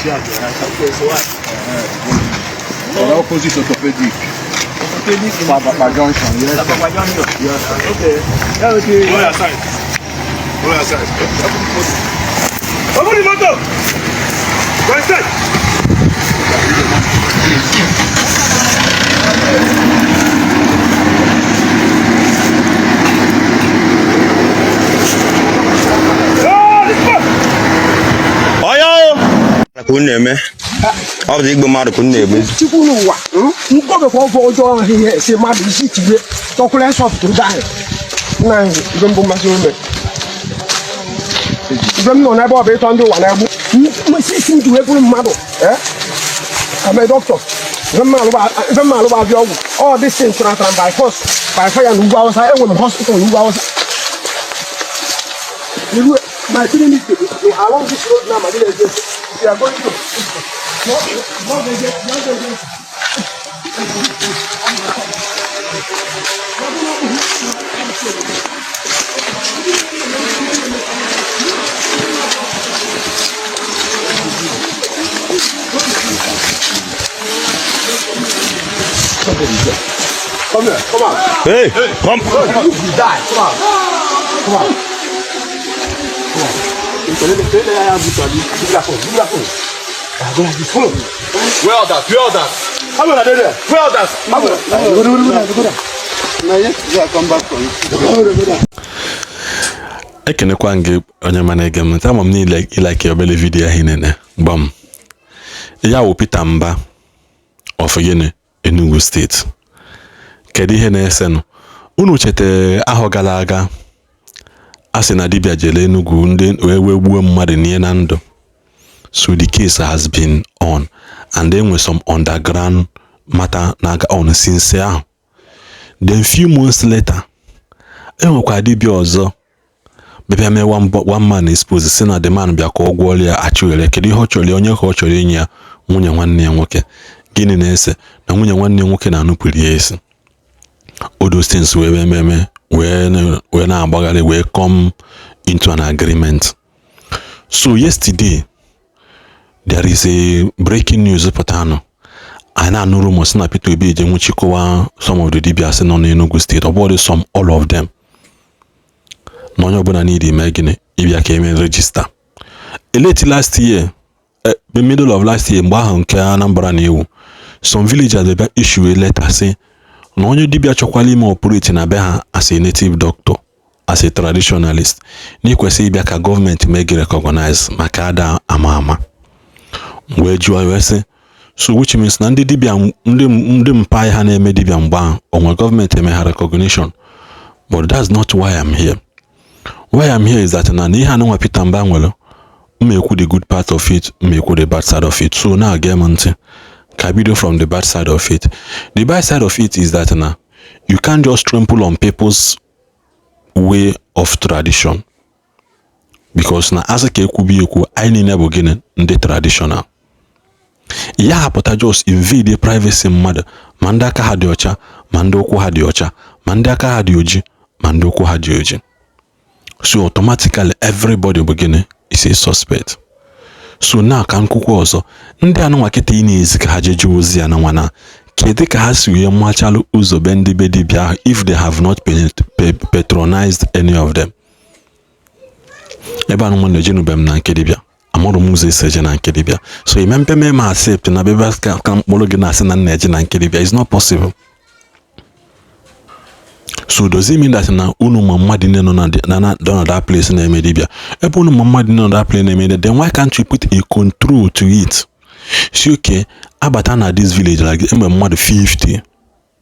See at the right side. Okay, so what? Or opposite orthopedic. Orthopedic. Papa Junction, yes. Sir. Papa Junction. Yes, sir. Okay. Yeah, okay. Roll your side. Roll your side. Open the motor. Go inside. Oh, this one. Oya ka unu na-eme ọ bụ igbu mmadụ ka unu na-egbu. Chukwu n'ụwa mkpọbekwa ọgwụ ọjọọ ahụ ihe esi mmadụ isi tigbe tọkwụrụ esọpụtụ ahụ nna anyị ibe mbụ mmasị ome ibe m nọ n'ebe ọ bụ ịtọ ndị ụwa na-egbu isi m ji wee bụrụ mmadụ ame dọkịta ibe m alụba abịa ọgwụ ọ dị sin tụratara by force by fire na ugwu awụsa enwere m hospital na ugwu awụsa. My clinic is along this road now. My village is we are going to no, no, no, no, no, no. Come here. Come out. Hey, come. You die. Come out. Come out. Come out. Give that phone. Give that phone. Go like this. Follow. Where are that? Where are that? How many are there? Where are that? How many? Go go go go go. Now, yesterday I come back from Ekenekwa m gị, onye ma na-ege m ntị. Ama m niile ịlike obele video ahụ nene gbam ya wụ Peter Mba of gịnị, Enugu Steeti. Kedu ihe na-esenụ? Unu cheta ahọ gara aga a sị na dibịa jere Enugu ndị wee gbuo mmadụ nie na ndụ. So the case has been on and then with some underground matter na-aga on since ahụ. Then few months later, enwekwa dibịa ọzọ bịa mee one man expose, si na the man bịa ka ọ gwọọrọ ya achụghere. Kedu ihe ọ chọrọ? Onye ka ọ chọrọ inye ya? Nwunye nwanne ya nwoke. Gịnị na-ese na nwunye nwanne ya nwoke na-anụpụrụ ya isi? All those things wee eme wee na-agbagharị wee come into an agreement. So yesterday there is a breaking news pụtanụ. Anyị na-anụ rumor si na Peter Obi eje nwụchikọwa some of the dibias nọ n'Enugu Steeti. Ọ bụghị some, all of them, na onye ọbụla need ime gịnị? Ịbịa ka eme register. Late last year, the middle of last year, mgbe ahụ nke Anambra na-ewu, some villagers bịa issue a letter sị na onye dibịa chọkwala ime operate na be ha as a native doctor, as a traditionalist, na ịkwesị ịbịa ka gọọmenti mee gị recognize, maka ada ama ama. Wee jụọ wee sị, so which means na ndị dibịa, ndị mpa ha na-eme dibịa mgbe ahụ, onwe gọọmenti eme ha recognition? But that's not why I'm here. Why I'm here is that na ihe anụnwa Peter Mba nwere, mma ekwu the good part of it, mma ekwu the bad side of it. So now gee m ntị ka bido from the bad side of it. The bad side of it is that na you can't just trample on people's way of tradition, because na asị ka ekwubi ekwu, anyị niile bụ gịnị? Ndị traditional. Ya hapụta just invade privacy mmadụ, ma ndị aka ha dị ọcha, ma ndị ụkwụ ha dị ọcha, ma ndị aka ha dị oji, ma ndị ụkwụ ha dị oji. So automatically everybody bụ gịnị? Is a suspect. So now ka nkwukwu ọzọ, ndị anụnwa kịta ị na-ezi ka ha jeje ozi ya na nwa na kedu ka ha si wee machalụ ụzọ be ndị be dibịa ahụ if they have not patronized any of them? Ebe anụnwa na-ejenube m na nke dibịa, amụrụ m ụzọ esi eje na nke dibịa. So ime mpe ma accept na bebe ka mkpụrụ gị na-asị na nna eje na nke dibịa is not possible. So does it mean that na unu ma mmadụ niile nọ na that place na-eme dibịa? Ebe unu ma mmadụ niile nọ that place na-eme dibịa, then why can't you put a control to it? Si okay, abata na this village like enwe mmadụ 50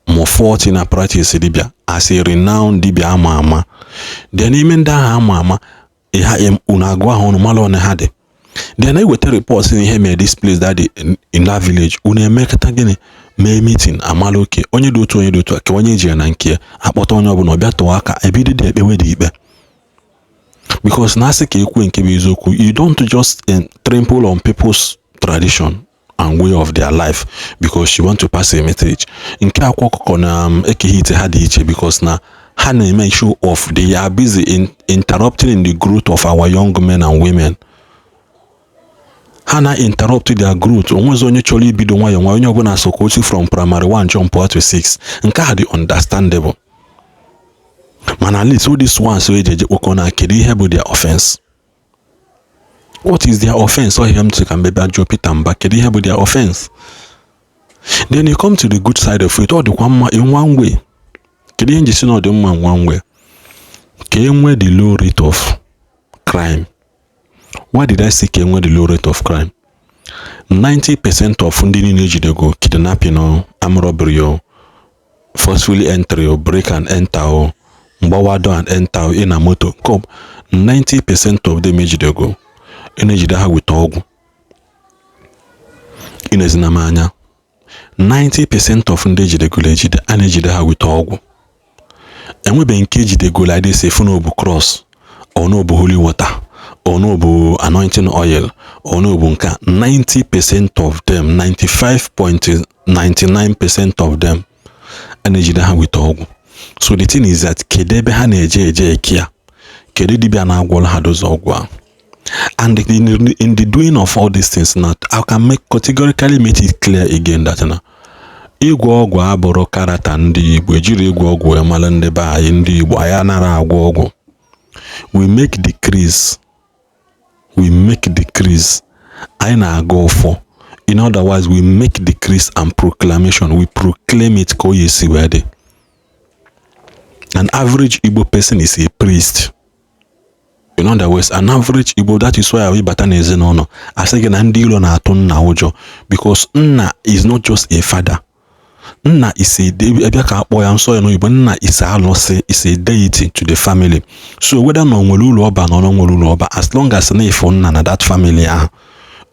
ma 40 na practice dibịa as a renowned dibịa ama ama. Then n'ime ndị ahụ ama ama ha, unu agụ ahụ, unu mara one ha dị. Then eweta report na ihe mere this place, that dị in that village. Unu emekọta gịnị? Mee meeting, amala oke onye dị otu, onye dị otu a, ka onye ji ya na nke ya, akpọta onye ọbụla ọbịa tụọ aka, ebido dị ekpewe dị ikpe. Because na asị ka ekwe nke bụ eziokwu, you don't just trample on people's tradition and way of their life because you want to pass a message. Nke Akwa Ọkụkọ na ekeghị ite ha dị iche, because na ha na-eme show off. They are busy in interrupting in the growth of our young men and women. Ha na interrupt their growth. Onwezi onye chọrọ ibido nwayọọ nwayọọ, onye ọbụla so ka otu from primary 1 jump to 6. Nke a dị understandable, mana at least all these ones wey eji eje kpọkọ na, kedu ihe bụ their offense? What is their offense? Ọ ihe m tụ ka mbe bịa jụọ Peter Mba, kedu ihe bụ their offense? Then you come to the good side of it. Ọ dịkwa mma in one way. Kedu ihe njisi na ọ dị mma in one way? Ka e nwee the low rate of crime. Why did I say ka e nwee the low rate of crime? 90% of ndị niile ejidego, kidnapping o, armed robbery o, forcefully entry o, break and enter o, mgbawa door and enter o, ị na moto kop, 90% of them ejidego, ị na-ejide ha with ọgwụ. Ị na-ezina m anya, 90% of ndị ejidegolo ejide, a na-ejide ha with ọgwụ. Enwebeghị nke ejidego like this efu na obu cross or na obu holy water or na obu anointing oil or na obu nke a. 90% of them, 95.99% of them, a na-ejide ha with ọgwụ. So the thing is that, kedu ebe ha na-eje eje eke ya? Kedu dibịa na-agwọrọ ha dozi ọgwụ ahụ? And in the doing of all these things now, I can make categorically make it clear again that na ịgwọ ọgwụ abụrụ character ndị Igbo. Ejiri ịgwọ ọgwụ wee mara ndị be anyị. Ndị Igbo anyị anara agwọ ọgwụ. We make decrees, we make decrees. Anyị na-aga ụfọ. In other words, we make decrees and proclamation. We proclaim it ka o esi wee dị. An average Igbo person is a priest. In other words, an average Igbo, that is why anyị bata n'ezinụlọ, asị gị na ndị iro na-atụ nna ụjọ, because nna is not just a father. Nna is a, ebe ka akpọ ya nsọ ya n'oyibo, nna is alụsị, is a deity to the family. So whether na o nwere ụlọ ọba na ọ nwere ụlọ ọba, as long as na ịfụ nna na that family ahụ,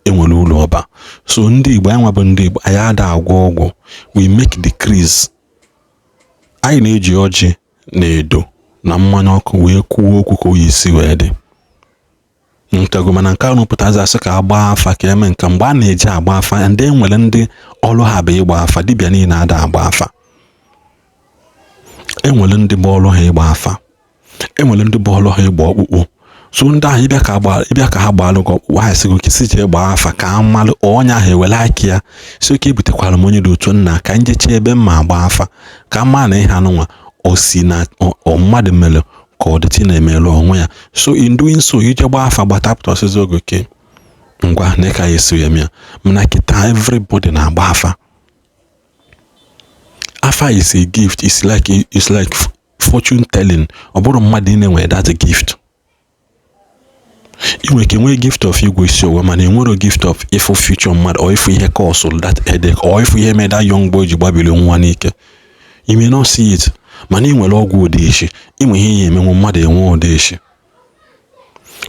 enwere ụlọ ọba. So ndị Igbo anyị nwa bụ ndị Igbo, anyị ada agwọ ọgwụ. We make decrees. Anyị na-eji ọjị na edo na mmanya ọkụ wee kwuo okwu ka o yi esi wee dị ntago. Mana nke ahụ pụtazi asị ka agba afa, ka eme nke mgbe a na-eji agba afa, ndị enwere ndị ọrụ ha bụ ịgba afa. Dibịa niile ada agba afa. Enwere ndị bụ ọrụ ha ịgba afa, enwere ndị bụ ọrụ ha ịgba ọkpụkpụ. So ndị ahụ ịbịa ka agba, ịbịa ka ha gbaalụ gị ọkpụkpụ, ha sị gị si jee gbaa afa ka a malụ onye ahụ. Ewere aka ya si oke ebutekwara m onye dị otu nna ka njecha ebe mma agba afa ka a maa na ihe anụnwa o si na ọ mmadụ mere ka ọ dịtị na-emere onwe ya. So in doing so, ije gbaa afa gbata pụta ọsịsọ oge oke ngwa na ka ya esi ya eme. Mana kịta, everybody na-agba afa. Afa is a gift. It's like fortune telling. Ọ bụrụ mmadụ niile nwere that gift. Ị nwere ike nwee gift of igwe isi onwe, mana enwero gift of ịfụ future mmadụ or ịfụ ihe cause that headache or ịfụ ihe mere that young boy ji gbabiri nwa n'ike. You may not see it, mana ị nwere ọgwụ odeshi, ịnwe ihe ya emenwu mmadụ enwe odeshi.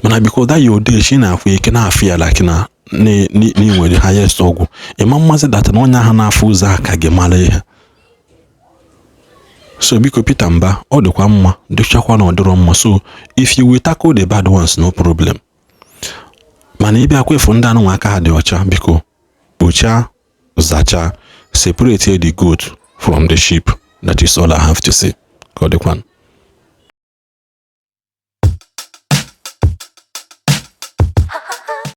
Mana because that your odeshi na-afụ ike na-afụ ya like na na nwere highest ọgwụ, ịma mmasị that na onye ahụ na-afụ ụzọ a ka gị mara ihe. So biko, Peter Mba, ọ dịkwa mma, dịchakwa na ọ dịrọ mma. So if you will tackle the bad ones, no problem, mana ịbịa kwefu ndị anụnwa aka ha dị ọcha, biko kpochaa, zachaa, separate the goat from the sheep. That is all I have to say. Ka ọ dịkwa.